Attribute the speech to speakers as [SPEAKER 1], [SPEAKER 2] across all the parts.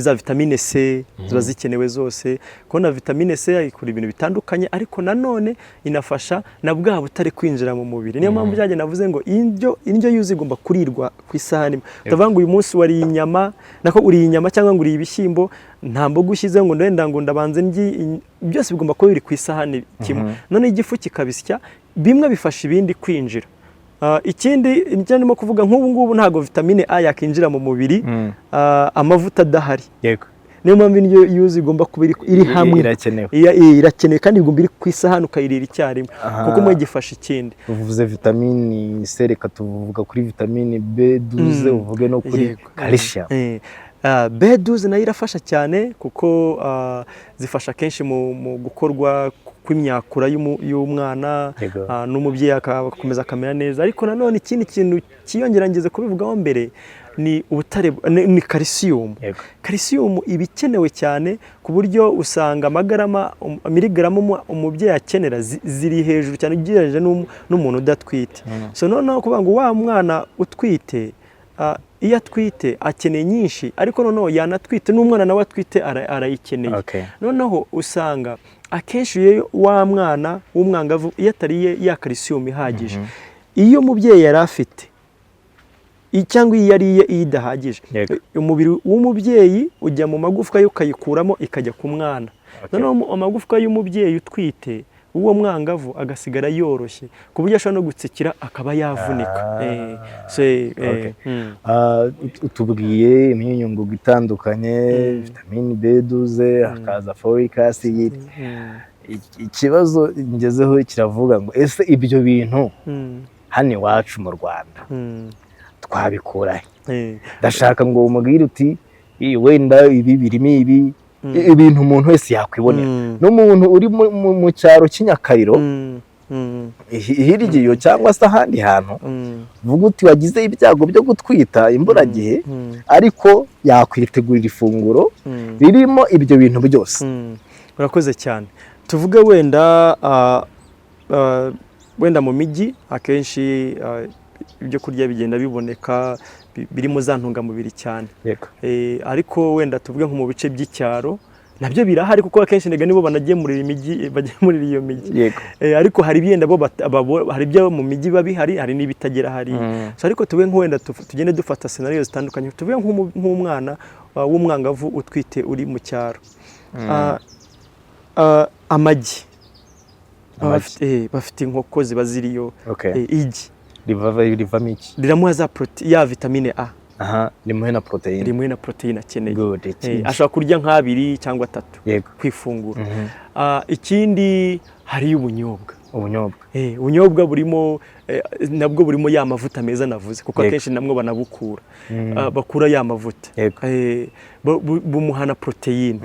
[SPEAKER 1] za vitamine C ziba zikenewe zose. Kubona vitamine C ikora ibintu bitandukanye, ariko nanone inafasha na bwa butare kwinjira mu mubiri. Niyo mpamvu byagenda navuze ngo indyo yuzuye igomba kurirwa ku isahani imwe. Utavuga ngo uyu munsi wariye inyama, nako uriye inyama cyangwa ngo uriye ibishyimbo, nta mboga ushyize, ngo ndenda ngo ndabanze ndyi. Byose bigomba kuba biri ku isahani kimwe. None igifu kikabisya, bimwe bifasha ibindi kwinjira. Ikindi icyo ndimo kuvuga, nk'ubu ngubu ntabwo vitamine A yakinjira mu mubiri amavuta adahari. Niyo mpamvu indyo yuzuye igomba kuba iri hamwe.
[SPEAKER 2] Irakenewe.
[SPEAKER 1] Irakenewe kandi igomba iri ku isahani, ukayirira icyarimwe, kuko umwe gifasha ikindi.
[SPEAKER 2] Uvuze vitamini C, reka tuvuga kuri vitamini B12, uvuge no kuri calcium.
[SPEAKER 1] B12 nayo irafasha cyane, kuko zifasha kenshi mu gukorwa kw'imyakura y'umwana, n'umubyeyi agakomeza akamera neza. Ariko nanone ikindi kintu cyiyongera, ngeze kubivugaho mbere, ni ubutare, ni calcium. Calcium iba ikenewe cyane, ku buryo usanga amagarama, miligarama umubyeyi akenera ziri hejuru cyane ugereranyije n'umuntu udatwite. So noneho kuvuga ngo wa mwana utwite, iyo atwite akeneye nyinshi, ariko noneho yanatwite n'umwana nawe atwite arayikeneye. Noneho usanga akenshi iyo wa mwana w'umwangavu, iyo atariye ya calcium ihagije, iyo umubyeyi yari afite cyangwa iyo yariye iyo idahagije, umubiri w'umubyeyi ujya mu magufwa ye ukayikuramo, ikajya ku mwana. Noneho amagufwa y'umubyeyi utwite w'uwo mwangavu agasigara yoroshye, ku buryo ashobora no gutsikira akaba yavunika. So,
[SPEAKER 2] Utubwiye imyunyungugu itandukanye, vitamini B12, hakaza folic acid. Ikibazo ngezeho kiravuga ngo: ese ibyo bintu hano iwacu mu Rwanda twabikura he? Ndashaka ngo umubwire uti: Wenda ibi birimo ibi," ibintu umuntu wese yakwibonera, n'umuntu uri mu cyaro cy'Inyakariro, hirya iyo cyangwa se ahandi hantu, vuga uti wagize ibyago byo gutwita imburagihe, ariko yakwitegurira ifunguro ririmo ibyo bintu byose.
[SPEAKER 1] Urakoze cyane. Tuvuge wenda wenda mu mijyi akenshi ibyo kurya bigenda biboneka birimo za ntungamubiri cyane. Ariko wenda tuvuge nko mu bice by'icyaro nabyo birahari, kuko akenshi nega nibo banagemurira imijyi, bagemurira iyo mijyi. Ariko hari ibiyenda bo hari ibyo mu mijyi biba bihari, hari n'ibitagera hari. So, ariko tuvuge nk'wenda tugende dufata scenario zitandukanye. Tuvuge nk'umwana w'umwangavu utwite uri mu cyaro. Amagi. Baba
[SPEAKER 2] Amagi.
[SPEAKER 1] Bafite inkoko ziba ziriyo. Igi
[SPEAKER 2] Rivamo iki?
[SPEAKER 1] Riramuha za ya vitamine A.
[SPEAKER 2] Aha, rimuhe na poroteyine.
[SPEAKER 1] Rimuhe na poroteyine akeneye.
[SPEAKER 2] Good. Ikindi?
[SPEAKER 1] Ashobora kurya nk'abiri cyangwa atatu ku ifunguro. Ikindi hariyo ubunyobwa.
[SPEAKER 2] Ubunyobwa.
[SPEAKER 1] Ubunyobwa burimo, nabwo burimo ya mavuta meza navuze, kuko akenshi namwo banabukura. Bakura ya mavuta. Bumuha na poroteyine.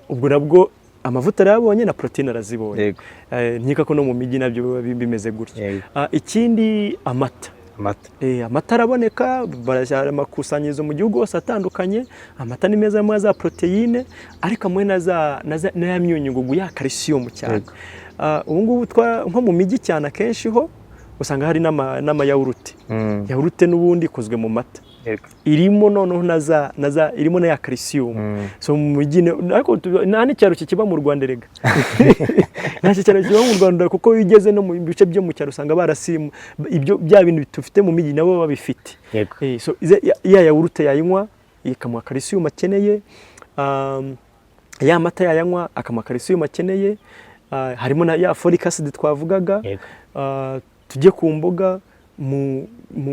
[SPEAKER 1] Ubwo nabwo amavuta arayabonye na poroteyine arazibonye. Nkeka ko no mu mijyi nabyo biba bimeze gutya. Ikindi amata.
[SPEAKER 2] Amata.
[SPEAKER 1] Amata araboneka, barashyira amakusanyirizo mu gihugu hose atandukanye. Amata ni meza, amuha za poroteyine, ariko amuhe na ya myunyungugu ya calcium cyane. Ubu ngubu nko mu mijyi cyane akenshi ho usanga hari n'amayawurute. Yawurute n'ubundi ikozwe mu mata, irimo noneho na za irimo na ya calcium. So mu mijyi ariko nta n'icyaro kikiba mu Rwanda erega, nta cyaro kiba mu Rwanda, kuko iyo ugeze no mu bice byo mu cyaro usanga barasimu ibyo bya bintu dufite mu mijyi nabo babifite. So ya yawurute yayinywa ikamuha calcium akeneye, ya mata yayanywa akamuha calcium akeneye, harimo na ya folic acid twavugaga. Tujye ku mboga. Mu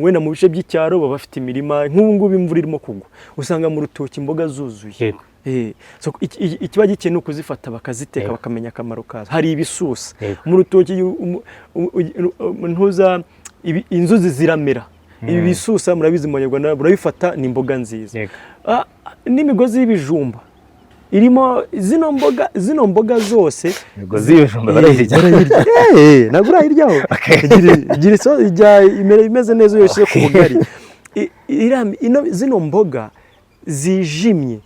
[SPEAKER 1] wenda mu bice by'icyaro baba bafite imirima. Nk'ubu ngubu imvura irimo kugwa, usanga mu rutoki imboga zuzuye. So ikiba gikenewe ni ukuzifata bakaziteka, bakamenya akamaro kazo. Hari ibisusa mu rutoki, ntuza inzuzi ziramera. Ibi bisusa murabizi mu Banyarwanda burabifata, ni imboga nziza. N'imigozi y'ibijumba irimo zino mboga zose.
[SPEAKER 2] Imigozi y'ibijumba barayirya?
[SPEAKER 1] Barayirya. Ntabwo urayiryaho? Igira ijya imera imeze neza iyo uyishyize ku bugari. Zino mboga zijimye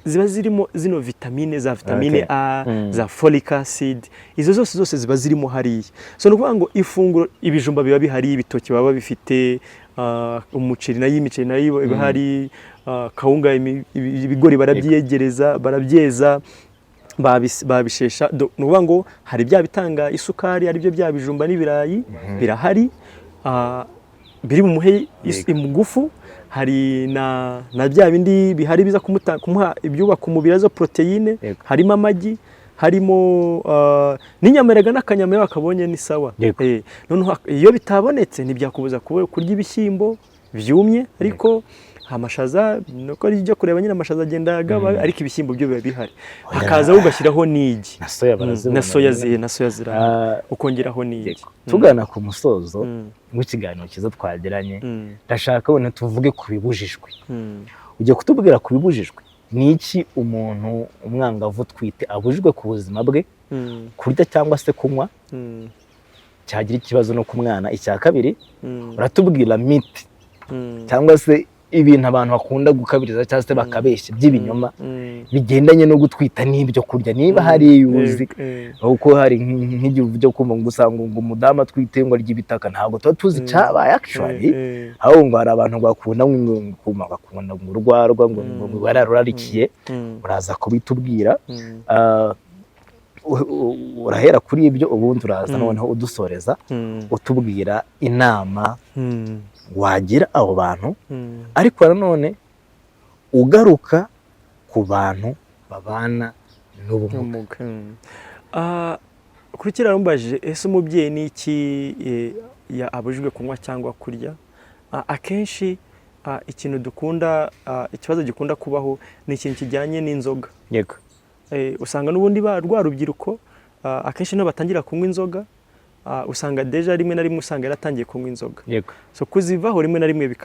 [SPEAKER 1] ziba zirimo zino vitamine, za vitamine A, za folic acid, izo zose ziba zirimo hariya. So ni ukuvuga ngo ifunguro, ibijumba biba bihari, ibitoki baba bifite, umuceri nayo, imiceri nayo iba ihari. kawunga, ibigori barabyegereza, barabyeza, babishesha. Ni ukuvuga ngo hari bya bitanga isukari, ari byo bya bijumba n'ibirayi birahari, biri bumuhe ingufu. Hari na bya bindi bihari biza kumuha ibyubaka umubiri, arizo poroteyine. Harimo amagi, harimo n'inyama. Erega n'akanyama iyo bakabonye ni sawa. Noneho iyo bitabonetse ntibyakubuza kurya ibishyimbo byumye, ariko amashaza nuko ari ibyo kureba nyine, amashaza agenda agaba, ariko ibishyimbo byo biba bihari. Hakazaho ugashyiraho n'igi.
[SPEAKER 2] Na soya barazibona.
[SPEAKER 1] Na soya
[SPEAKER 2] Rero.
[SPEAKER 1] Na soya zirahari, ukongeraho n'igi.
[SPEAKER 2] Tugana ku musozo w'ikiganiro cyiza twagiranye, ndashaka wenda tuvuge ku bibujijwe. Ugiye kutubwira ku bibujijwe. Ni iki umuntu umwangavu utwite abujijwe ku buzima bwe kurya cyangwa se kunywa cyagira ikibazo no ku mwana? Icya kabiri, uratubwira myth cyangwa se ibintu abantu bakunda gukabiriza cyangwa se bakabeshya by'ibinyoma bigendanye no gutwita n'ibyo kurya, niba hari iyo uzi. Kuko hari nk'igihe ujya kumva ngo usanga ngo umudamu atwite ngo arya ibitaka, ntabwo tuba tuzi icyabaye actually. Ahubwo ngo hari abantu bakunda ngo bakunda ngo urwarwa, ngo bararurarikiye. Uraza kubitubwira. Urahera kuri ibyo, ubundi uraza noneho udusoreza, utubwira inama wagira abo bantu, ariko nanone ugaruka ku bantu babana n'ubumuga.
[SPEAKER 1] Ubumuga. Kuri kiriya rumbajije, ese umubyeyi ni iki abujijwe kunywa cyangwa kurya? Akenshi ikintu dukunda, ikibazo gikunda kubaho ni ikintu kijyanye n'inzoga. Usanga n'ubundi rwa rubyiruko, akenshi niyo batangira kunywa inzoga, usanga déjà rimwe na rimwe usanga yaratangiye kunywa inzoga. So kuzivaho rimwe na rimwe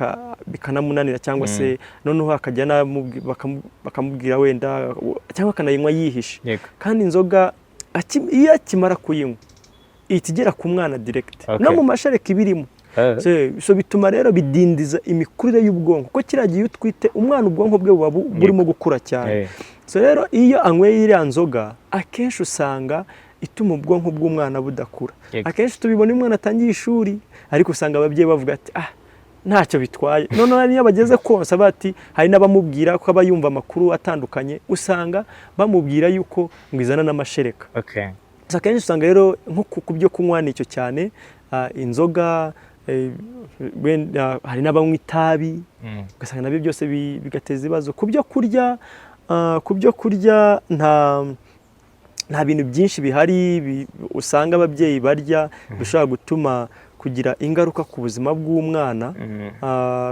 [SPEAKER 1] bikanamunanira, cyangwa se noneho akajya bakamubwira wenda, cyangwa akanayinywa yihishe. Kandi inzoga iyo akimara kuyinywa ihita igera ku mwana direct, no mu mashereka ibirimo. So bituma rero bidindiza imikurire y'ubwonko, kuko kiriya gihe iyo utwite umwana ubwonko bwe buba burimo gukura cyane. So rero iyo anyweye iriya nzoga, akenshi usanga ituma ubwonko bw'umwana budakura. Akenshi tubibona iyo umwana atangiye ishuri, ariko usanga ababyeyi bavuga ati: "Ah, ntacyo bitwaye." Noneho niyo bageze konsa bati, hari n'abamubwira ko aba yumva amakuru atandukanye, usanga bamubwira yuko ngo izana n'amashereka. Gusa akenshi usanga rero nko ku byo kunywa nicyo cyane, inzoga, wenda hari n'abanywa itabi, ugasanga nabyo byose bigateza ibibazo. Ku byo kurya, nta bintu byinshi bihari usanga ababyeyi barya bishobora gutuma kugira ingaruka ku buzima bw'umwana.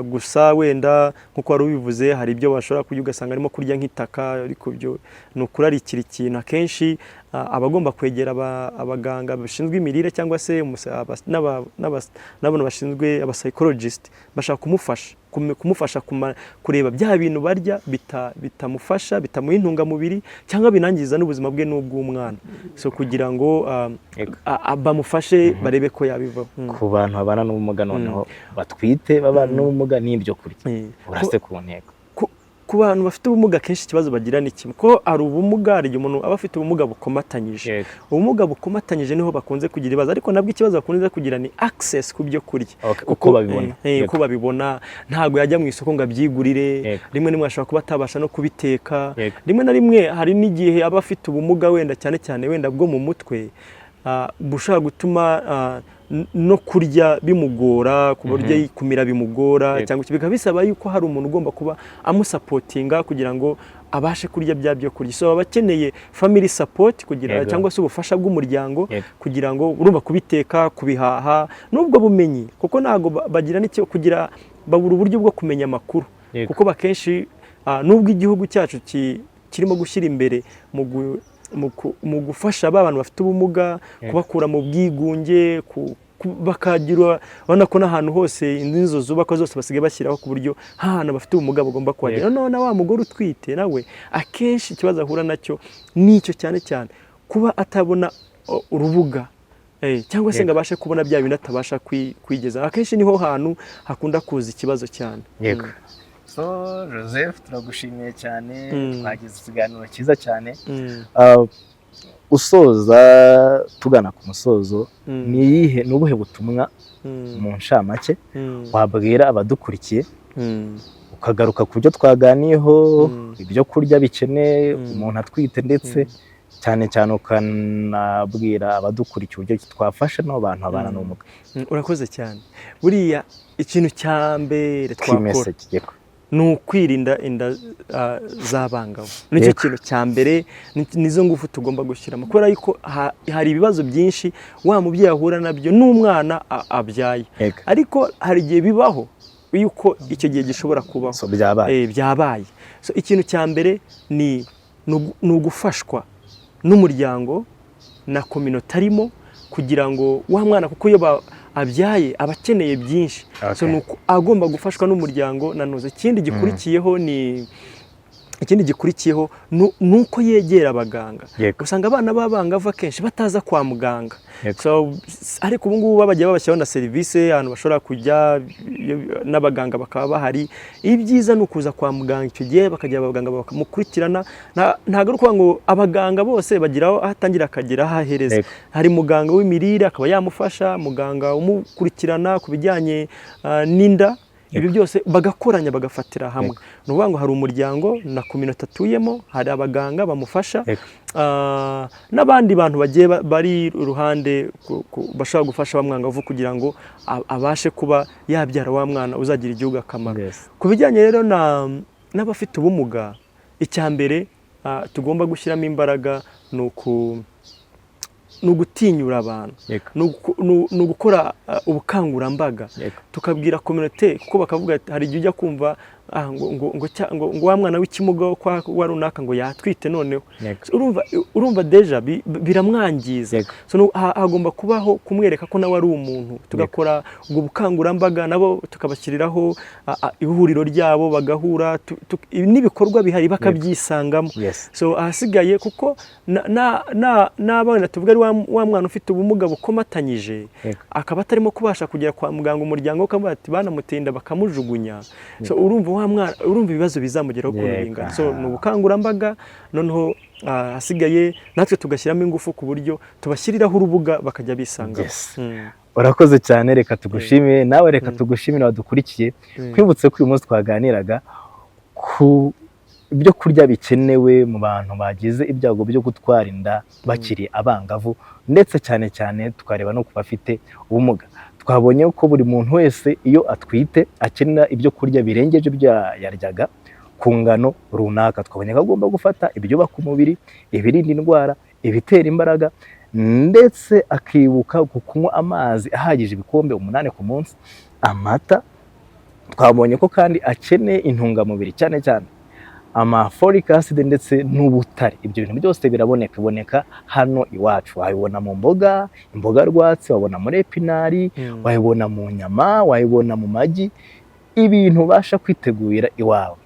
[SPEAKER 1] Gusa wenda nk'uko wari ubivuze, hari ibyo bashobora kurya ugasanga arimo kurya nk'itaka, ariko byo ni ukurarikira ikintu. Akenshi aba agomba kwegera abaganga bashinzwe imirire, cyangwa se n'abantu bashinzwe aba psychologist bashaka kumufasha kureba bya bintu barya bitamufasha, bitamuha intungamubiri cyangwa binangiza n'ubuzima bwe n'ubw'umwana, so kugira ngo bamufashe barebe ko yabivaho.
[SPEAKER 2] Ku bantu babana n'ubumuga noneho, batwite babana n'ubumuga n'ibyo kurya, urase ku ntego.
[SPEAKER 1] Ku bantu bafite ubumuga, akenshi ikibazo bagira ni kimwe, ko hari ubumuga, hari igihe umuntu aba afite ubumuga bukomatanyije. Ubumuga bukomatanyije niho bakunze kugira ibibazo, ariko nabwo ikibazo bakunze kugira ni access ku byo kurya.
[SPEAKER 2] Uko babibona.
[SPEAKER 1] Uko babibona, ntabwo yajya mu isoko ngo abyigurire. Rimwe na rimwe ashobora kuba atabasha no kubiteka. Rimwe na rimwe hari n'igihe aba afite ubumuga wenda cyane cyane wenda bwo mu mutwe, bushobora gutuma no kurya bimugora, ku buryo kumira bimugora, cyangwa iki, bikaba bisaba yuko hari umuntu ugomba kuba amusupportinga kugira ngo abashe kurya bya byo kurya. So baba bakeneye family support kugira cyangwa se ubufasha bw'umuryango, kugira ngo urumva kubiteka, kubihaha n'ubwo bumenyi, kuko ntabwo bagira n'icyo kugira, babura uburyo bwo kumenya amakuru. Kuko bakenshi, nubwo igihugu cyacu kirimo gushyira imbere mu gufasha ba bantu bafite ubumuga, kubakura mu bwigunge, bakagira, urabona ko n'ahantu hose inzu zubakwa zose basigaye bashyiraho ku buryo h'ahantu bafite ubumuga bagomba kuhagera. Noneho na wa mugore utwite nawe akenshi ikibazo ahura nacyo nicyo cyane cyane kuba atabona urubuga, cyangwa se ngo abashe kubona bya bintu atabasha kwigeza. Akenshi niho hantu hakunda kuza ikibazo cyane.
[SPEAKER 2] So Joseph, turagushimiye cyane. Twagize ikiganiro cyiza cyane. Usoza, tugana ku musozo, ni iyihe, ni ubuhe butumwa mu ncamake wabwira abadukurikiye? Ukagaruka ku byo twaganiyeho, ibyo kurya bikeneye umuntu atwite, ndetse cyane cyane ukanabwira abadukurikiye uburyo twafasha n'abo bantu babana n'ubumuga.
[SPEAKER 1] Urakoze cyane. Buriya ikintu cya mbere twakora
[SPEAKER 2] Kimese kigeko.
[SPEAKER 1] ni ukwirinda inda z'abangavu. Nicyo kintu cya mbere, nizo ngufu tugomba gushyiramo, kubera yuko hari ibibazo byinshi wa mubyeyi ahura nabyo n'umwana abyaye. Ariko hari igihe bibaho yuko icyo gihe gishobora kubaho.
[SPEAKER 2] So byabaye.
[SPEAKER 1] Byabaye. So ikintu cya mbere ni ugufashwa n'umuryango na communauté arimo, kugira ngo wa mwana, kuko iyo abyaye aba akeneye byinshi. So ni uko agomba gufashwa n'umuryango na noze. Ikindi gikurikiyeho ni uko yegera abaganga. Usanga abana b'abangavu akenshi bataza kwa muganga. So, ariko ubu ngubu bagiye babashyiraho na serivisi ahantu bashobora kujya n'abaganga bakaba bahari. Ibyiza ni ukuza kwa muganga, icyo gihe bakajya abaganga bakamukurikirana. Ntabwo ari ukuvuga ngo abaganga bose bagira aho atangira akagera aho ahereza. Hari muganga w'imirire akaba yamufasha, muganga umukurikirana ku bijyanye n'inda, ibi byose bagakoranya, bagafatira hamwe. Ni ukuvuga ngo hari umuryango na communauté atuyemo, hari abaganga bamufasha, n'abandi bantu bagiye bari iruhande bashobora gufasha wa mwangavu kugira ngo abashe kuba yabyara wa mwana uzagira igihugu akamaro. Ku bijyanye rero n'abafite ubumuga, icya mbere tugomba gushyiramo imbaraga ni ugutinyura abantu, ni ugukora ubukangurambaga, tukabwira communauté, kuko bakavuga ati, hari igihe ujya kumva ngo wa mwana w'ikimuga wo kwa wa runaka ngo yatwite noneho. So, urumva déjà biramwangiza. So, hagomba kubaho kumwereka ko nawe ari umuntu, tugakora ubwo bukangurambaga, nabo tukabashyiriraho ihuriro ryabo bagahura, n'ibikorwa bihari bakabyisangamo. So ahasigaye, kuko n'abana tuvuga ari wa mwana ufite ubumuga bukomatanyije, akaba atarimo kubasha kugera kwa muganga, umuryango we ukavuga ati banamuteye inda bakamujugunya. So urumva wa mwana, urumva ibibazo bizamugeraho ukuntu bingana. So ni ubukangurambaga, noneho ahasigaye natwe tugashyiramo ingufu ku buryo tubashyiriraho urubuga bakajya bisangamo.
[SPEAKER 2] Urakoze cyane, reka tugushimire nawe, reka tugushimire wadukurikiye. Twibutse ko uyu munsi twaganiraga ku ibyo kurya bikenewe mu bantu bagize ibyago byo gutwara inda bakiri abangavu, ndetse cyane cyane tukareba no ku bafite ubumuga. Twabonye ko buri muntu wese iyo atwite akenera ibyo kurya birengeje ibyo yaryaga ku ngano runaka. Twabonye ko agomba gufata ibyubaka umubiri, ibirinda indwara, ibitera imbaraga, ndetse akibuka ku kunywa amazi ahagije, ibikombe 8 ku munsi, amata. Twabonye ko kandi akeneye intungamubiri, cyane cyane ama folic acid ndetse n'ubutare. Ibyo bintu byose biraboneka, biboneka hano iwacu. Wabibona mu mboga, imboga rwatsi, wabona muri épinards, wabibona mu nyama, wabibona mu magi, ibintu ubasha kwitegurira iwawe.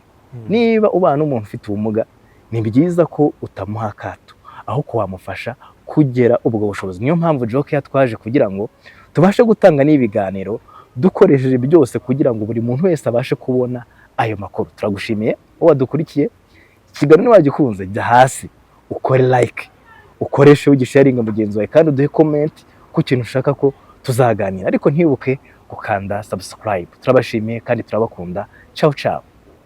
[SPEAKER 2] Niba ubana n'umuntu ufite ubumuga, ni byiza ko utamuha akato, ahubwo wamufasha kugera ubwo bushobozi. Niyo mpamvu Joke yatwaje kugira ngo tubashe gutanga n'ibiganiro dukoresheje byose, kugira ngo buri muntu wese abashe kubona ayo makuru. Turagushimiye wowe wadukurikiye. Ikiganiro niba wagikunze, jya hasi ukore like, ukoreshe ugisharinga mugenzi wawe, kandi uduhe comment ku kintu ushaka ko tuzaganira, ariko ntibuke gukanda subscribe. Turabashimiye kandi turabakunda. Ciao ciao.